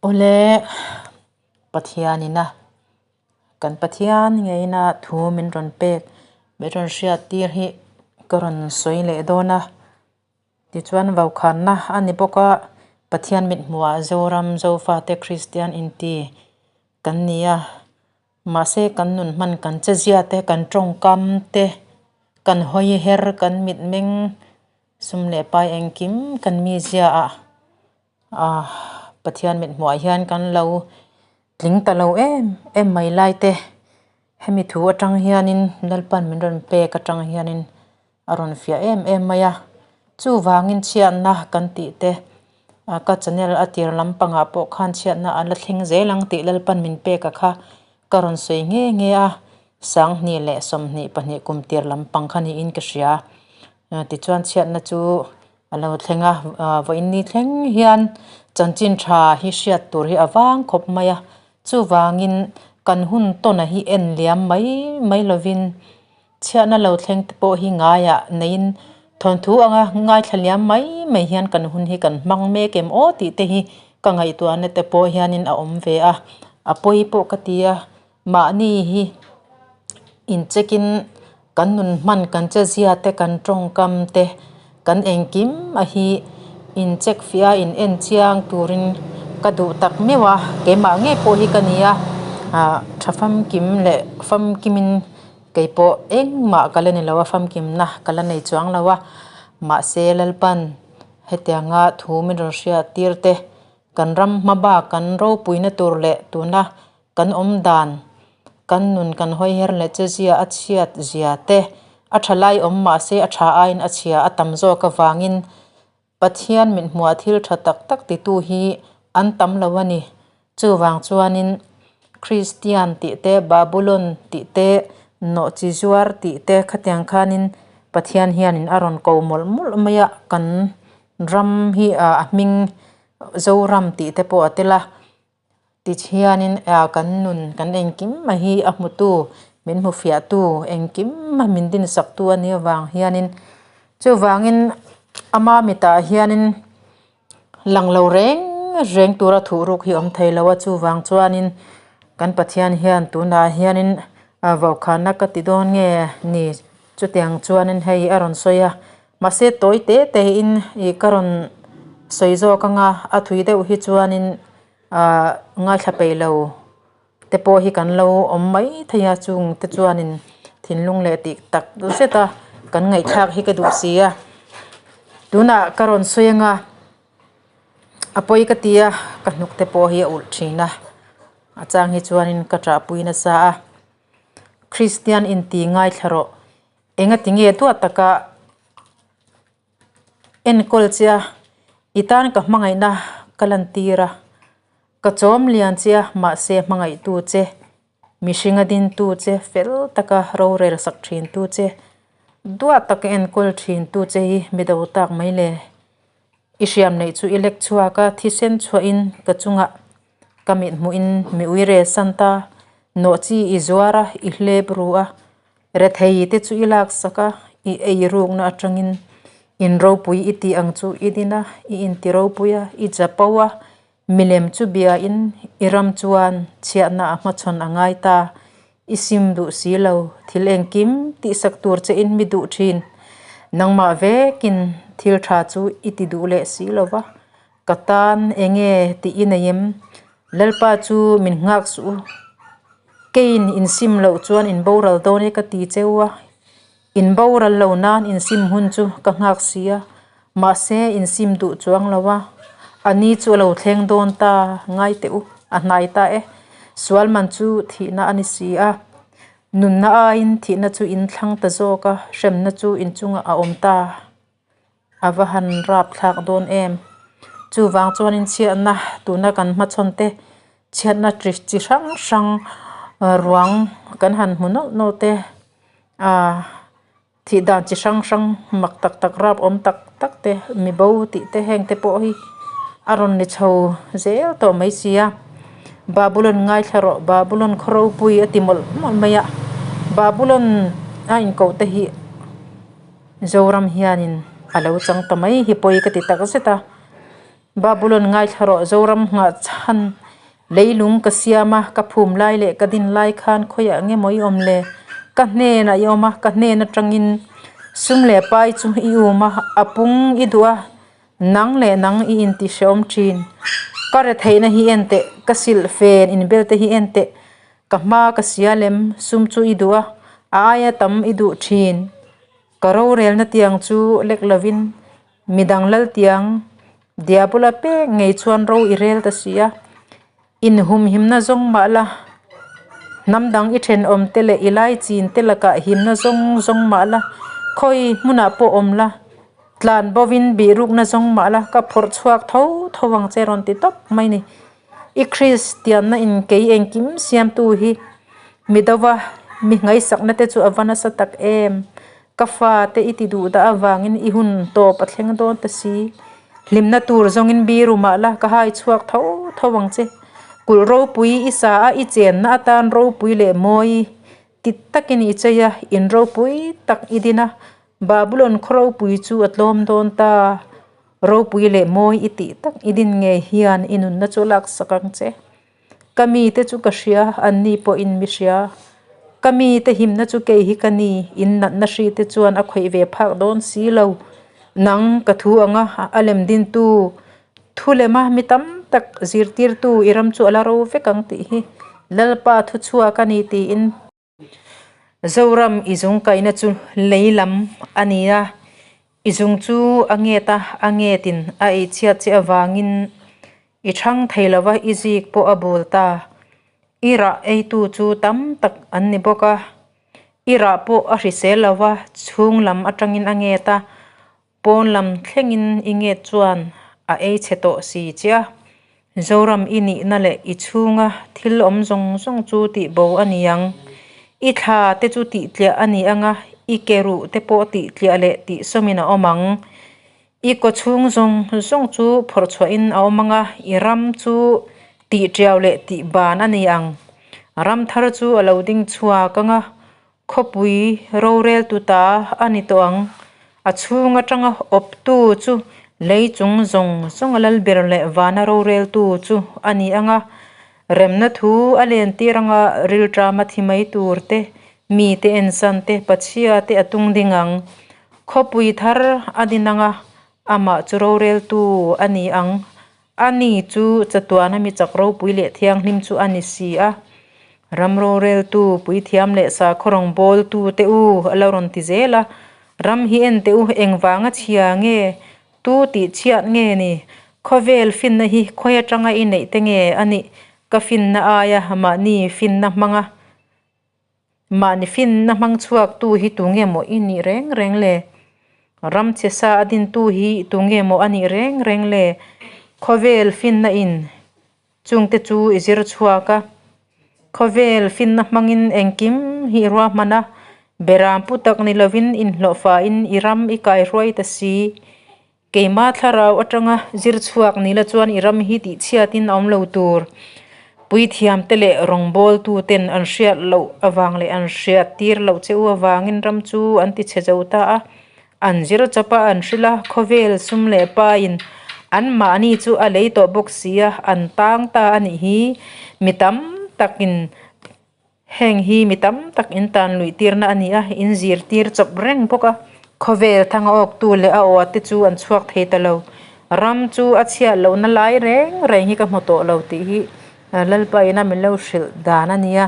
Awle, Pathianina kan Pathian ngeina thu min rawn pek min rawn hriat tir hi ka rawn sawi leh dawn a. Tichuan vaukhana a ni bawk a, Pathian mithmuhah Zoram Zofate Kristian inti kan ni a. Mahse kan nun hman kan che zia te, kan tawngkam te, kan hawi her, kan mitmeng sum leh pai engkim kan mizia ah Ah Pathian mit hmuhah hian kan lo tling ta lo em em mai lai te hemi thu atang hianin Lalpan min rawn pek atang hianin a rawn fiah em em mai a chuvangin chhiatna kan tih te ah ka channel a tir lampangah pawh khan chhiatna a la thleng zel ang tih Lalpan min pek a kha ka rawn sawi nghe nghe a sanghnih leh 22 kum tir lampang kha niin ka hria tichuan chhiatna chu. A lo thleng a, vawiin ni thleng hian chanchin tha hi hriat tur hi a vang khawp mai a, chuvangin kan hun tawn a hi en liam mai mai lovin chhiatna lo thleng te pawh hi ngaiah neiin thawnthu anga ngaithla liam mai mai hian kan hun hi kan hmang mek em aw tih te hi ka ngaihtuahna te pawh hianin a awm ve a, a pawi pawh ka ti a, mahni hi incheck in kan nun hman kan che zia te kan tawngkam te kan engkim a hi in check fiah a in en chiang turin ka duh tak meuh a keimah ngei pawh hi ka ni a ah tha famkim leh famkimin keipawh engmah ka la ni lo a famkimna ka la nei chuang lo a mahse Lalpan hetianga thu min rawn hriat tir te kan ram hma bak kan ropuina tur leh tuna Kan awm dan, kan nun kan hawi her leh che zia a chhiat zia te, a tha lai awm mah se a tha aiin a chhia a tam zawk avangin Pathian mithmuah thil tha tak tak titu hi an tam lo a ni. Chuvang chuanin Kristian tih te, Babulon tih te, nawhchi zuar tih te khatiang khanin Pathian hianin a rawn ko mawlh mawlh mai a, kan ram hi a hming Zoram tih te pawh a tel a. Tichhianin kan nun kan engkim mai hi a hmutu min hmu fiahtu engkim mai min dinsaktu a nih avang hianin chuvangin ama mitah hianin lang lo reng reng tura thuh ruk hi a awm thei lo a chuvang chuanin kan Pathian hian tunah hianin vaukhana ka ti dawn nge ni chutiang chuanin hei a rawn sawi a mahse tawi te te in ih ka rawn sawi zawk anga a thui deuh hi chuanin. Ahh ngaithla peih lo te pawh hi kan lo awm mai thei a chung te chuanin thinlung leh tih tak zet a kan ngaihthlak hi ka duh si a tunah ka rawn sawi anga a pawi ka ti a ka hnuk te pawh hi a ulh thin a a chang hi chuanin ka ṭahpui nasa a Kristian inti ngaithla rawh engatinge duat taka. Enkawl che a, i tan ka hmangaihna ka lantir a, ka chawm lian che a, mahse hmangaihtu che, mihringa dintu che, fel taka rorel sak thintu che, duat taka enkawl thintu che hi mi do tak mai le. I hriam neih chu i lek chhuak a, thisen chhuahin ka chungah ka mithmuhin mi uire san ta, nawhchi i zuar a, i hlep ru a, Rethei te chu i laksak a, i ei rukna atangin in ropui i tih ang chu i din a, i inti ropui a, i chapo a, milem chu biain i ram chuan chhiatna a hmachhawn a ngai ta, i sim duh si lo, thil engkim tihsak tur che in mi duh thin, nangmah vekin thil tha chu i ti duh leh si lo va, ka tan enge tih i nei em? Lalpa chu min nghak suh u. Keiin insim loh chuan in boral dawn e ka ti cheu a, in boral lo nan insim hun chu ka nghak si a, mahse insim duh chuang lo a, a ni chu a lo thleng dawn ta ngai teh u, a hnai ta e, sual man chu thihna a ni si a, nunna aiin thihna chu in thlang ta zawk a, hremna chu inchungah a awm ta. A va han rap thlak dawn em? Chuvang chuanin chhiatna tuna kan hmachhawn te chhiatna chi chi hrang hrang ruang kan han hmu nawlh nawlh te ah thih dan chi hrang hrang mak tak tak rap awm tak tak te mi bo tih te heng te pawh hi a rawn ni chho zel tawh mai si a Babulon ngaithla rawh Babulon khaw ropui a ti mawlh mawlh mai a Babulon a inkoh te hi. Zoram hianin a lo chang ta mai hi pawi ka ti tak zet a. Babulon ngaithla rawh Zoram nghah chhan leilung ka siam a, ka phum lai leh ka din lai khan khawiah nge maw i awm le? Ka hnenah i awm a, ka hnen atangin sum leh pai chu i um a, a pung i duh a, nang leh nang i inti hrehawm thin. Ka retheihna hi en teh, ka silh fen inbel te hi en teh, ka hma ka sia lem sum chu i duh a, a aia tam i duh thin. Ka rorelna tiang chu lek lovin midang lal tiang Diabola pek ngei chuan ro i rel ta si a. Inhumhimna zawng mah la, hnam dang i thenawm te leh i lai chin te lakah himna zawng zawng mah la, khawi hmunah pawh awm la, tlan bovin bihrukna zawng mah la, ka phawrh chhuak tho tho ang che rawn ti tawp mai ni. I Kristianna in kei engkim siamtu hi mi dova mi ngaihsakna te chu a va nasa tak em? Ka fate i ti duh dah avangin i hun tawp a thleng dawn ta si. Hlimna tur zawngin biru mah la ka hai chhuak tho tho ang che. Kulh ropui i sa a i chenna atan ropui leh mawi ti takin i chei a, in ropui tak i din a, Babulon khaw ropui chu a tlawm dawn ta. Ropui leh mawi i tih tak i din ngei hian i nunna chu laksak ang che. Ka mite chu ka hria, anni pawhin mi hria. Ka mite himna chu kei hi ka ni, in natna hri te chuan a khawih ve phak dawn si lo. Nang ka thu anga a lem dintu thu lema mi tam tak zirtirtu i ram chu a la ro vek ang tih hi Lalpa thuchhuak a ni tiin. Zoram i zung kaihna chu lei lam a ni a, i zung chu a nget a, a ngetin a ei chhiat che avangin i thang thei lo va, i zik pawh a bul ta. I rah eitu chu tam tak an ni bawk a, i rah pawh a hrisel lo va, chhung lam atangin a nget a, Pawn lam thlengin i nget chuan a ei chhe tawh si che a, Zoram i nihna leh i chhunga thil awm zawng zawng chu tihbo a ni ang. I thla te chu tihtliah a ni ang a, i ke ruh te pawh tihtliah leh tihsawmin a awm ang. I kaw chhung zawng zawng chu phawrh chhuahin a awm ang a, i ram chu tihtiau leh tihban a ni ang. Ram thar chu a lo ding chhuak ang a, Khawpui roreltu ta a ni tawh ang. A chhung atanga awptu chu lei chung zawng zawnga lalber leh vana roreltu chu a ni ang a. Remna thu a lentir anga rilṭama thi mai tur te, mite ensan te, pachhia te a tung ding ang. Khawpui thar a din ang a, amah chu roreltu a ni ang. Ani chu chatuana mi chak ropui leh thianghlim chu a ni si a, ram roreltu, puithiam leh sakhaw rawngbawltu te u a lo rawn ti zel a, ram hi en teh u, engvanga chhia nge, tu tih chhiat nge ni, khawvel finna hi khawi atanga i neih te nge a nih, ka finna aia mahni finna hmanga Mahni finna hmang chhuaktu hi tunge maw i nih reng reng le? Ram chhe sa a dintu hi tunge maw a nih reng reng le? Khawvel finna in chungte chu i zir chhuak a, khawvel finna hmangin engkim hi i ruahman a, beram pu tak ni lovin inhlawhfain i ram i kaihruai ta si. Keimah thlarau atanga zir chhuak ni la chuan i ram hi tihchhiatin a awm lo tur. Puithiamte leh rawngbawltuten an hriat loh avang leh an hriat tir loh che u avangin ram chu an ti chhe zo ta a. An zir chawp a, an hrilh a, khawvel sum leh pain anmahni chu a lei tawh bawk si a, an tang ta a nih hi. Mi tam takin Heng hi mi tam tak in tan luih tirna a ni a, in zirtir chawp reng bawk a. Khawvel thang a awktu leh a aw te chu an chhuak thei ta lo. Ram chu a chhiat lohna lai reng reng hi ka hmu tawh lo tih hi Lalpa ina min lo hrilh dan a ni a.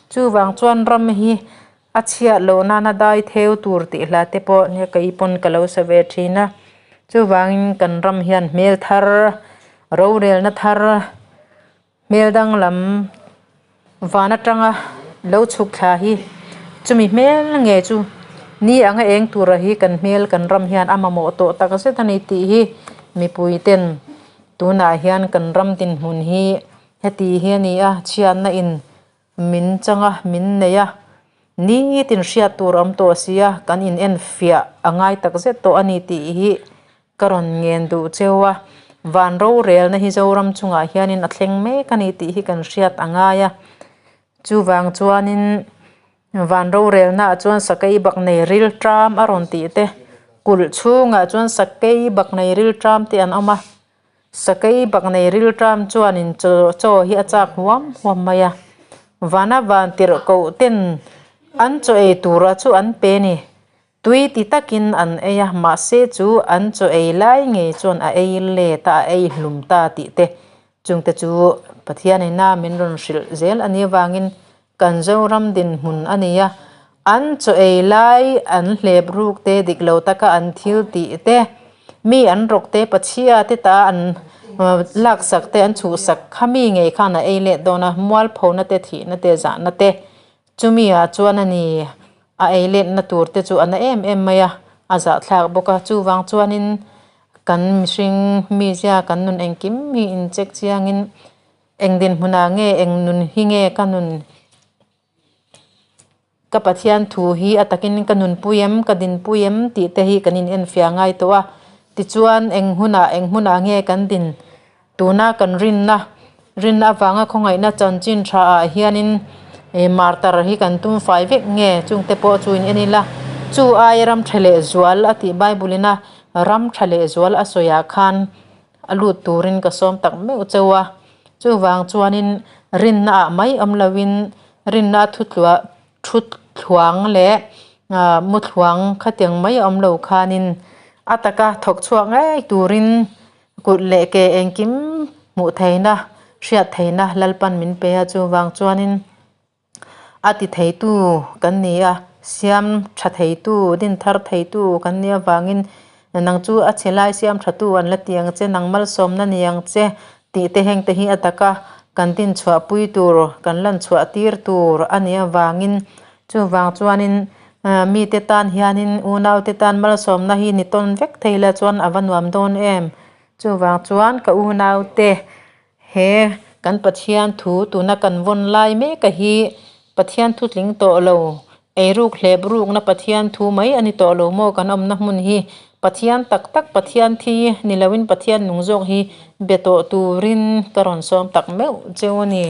Chuvang chuan ram hi a chhiat loh nana dai theu tur tih hla te pawh nia kei pawn ka lo sa ve thin a. Chuvangin kan ram hian hmel thar, rorelna thar, Hmel danglam van atanga lo chhuk thla hi chumi hmel nge chu ni anga eng tura hi kan hmel kan ram hian a mamawh tawh tak zet a ni tih hi mipui ten tunah hian kan ram dinhmun hi heti hi a ni a chhiatna in min chang a min nei a nitin hriat tur a awm tawh si a kan in enfiah a ngai tak zet tawh a ni tih hi. Ka rawn ngen duh cheu a, van rorelna hi Zoram chungah hianin a thleng mek a ni tih hi kan hriat a ngai a. Chuvang chuanin van rorelnaah chuan sakei bak nei ril ṭam a rawn tih te, kulh chhungah chuan sakei bak nei ril ṭam te an awm a. Sakei baknei rilṭam chuanin chaw chaw hi a chak huam huam mai a, vana van tirh koh ten an chaw ei tura chu an pe a ni. Tui ti takin an ei a, mahse chu an chaw ei lai ngei chuan a ei let a, a ei hlum ta tih te chungte chu Pathianin a min rawn hrilh zel a nih avangin kan Zoram dinhmun a ni a, an chaw ei lai an hlep ruk te, dik lo taka an thil tih te, mi an rawk te, pachhia te ta an laksak te, an chhuhsak kha mi ngei khan a ei let dawn a, mualphona te, thihna te, zahna te Chumi ah chuan a ni a ei letna tur te chu a na em em mai a, a zahthlak bawk a, chuvang chuanin kan mihring mizia kan nun engkim hi in check chiangin eng dinhmunah nge eng nun hi nge ka nun ka Pathian thu hi a takin ka nunpui em ka dinpui em tih te hi kan in enfiah ngai tawh a, tichuan eng hunah eng hmunah nge kan din Tuna kan rinna, rinna avanga khawngaihna chanchin tha ah hianin ih martar hi kan tum fai vek nge chungte pawh chu in en ila chu aia ram tha leh zual a tih bible ina ram tha leh zual a sawi ah khan a lut turin ka sawm tak meuh cheu a chuvang chuanin rinna ah mai awm loin rinna a thutluah thu thluang leh ah mu thluang khatiang mai awm lo khanin a taka thawk chhuak ngei turin. Kut leh ke engkim hmuh theihna, hriat theihna Lalpan min pe a, chuvang chuanin a ti theitu kan ni a, siam tha theitu, din thar theitu kan nih avangin nang chu a chhe lai siam thatu an la ti ang che, nang malsawmna ni ang che tih te heng te hi a taka kan din chhuah pui tur, kan lan chhuah tir tur a nih avangin Chuvang chuanin mite tan hianin unaute tan malsawmna hi ni tawn vek thei la chuan a va nuam dawn em? Chuvang chuan ka unaute he kan Pathian thu tuna kan vawn lai mek a hi Pathian thu tling tawh lo, eiruk hlep rukna Pathian thu mai a ni tawh lo maw kan awmna hmun hi Pathian tak tak Pathian thi ni loin Pathian nung zawk hi be tawh turin ka rawn sawm tak meuh cheu a ni.